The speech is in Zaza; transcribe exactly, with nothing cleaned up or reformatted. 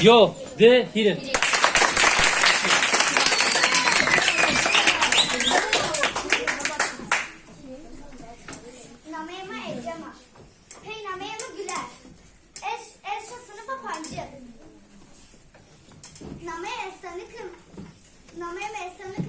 Yo, di, hîrê. Nameyê mi Ecem a. Pey nameyê mi Güler. Ez, ez şa sinifa pancî. Nameyê estanik, nameyê mi estanik